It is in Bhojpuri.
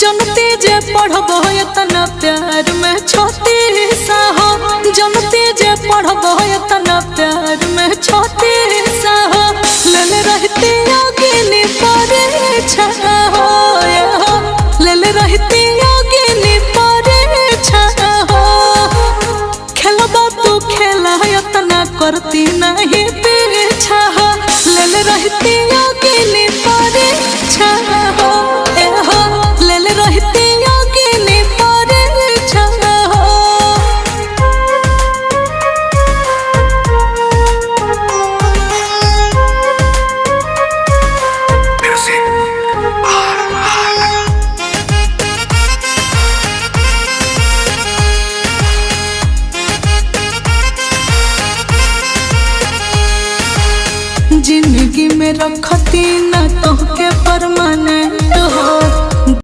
जनते जे पढ़बो एतना प्यार में छोटी सा हो, जनते जे पढ़बो एतना प्यार में छोटी सा हो, लेल रहती अग्नि पर छा हो, हो लेल रहती अग्नि पर छा हो। खेलबा तू खेला एतना करती नहीं पीछा हो, लेल रहती अग्नि पर छा हो, ए हो लेल रहती अग्नि पर छा हो। Music R R. जिंदगी में रखती ना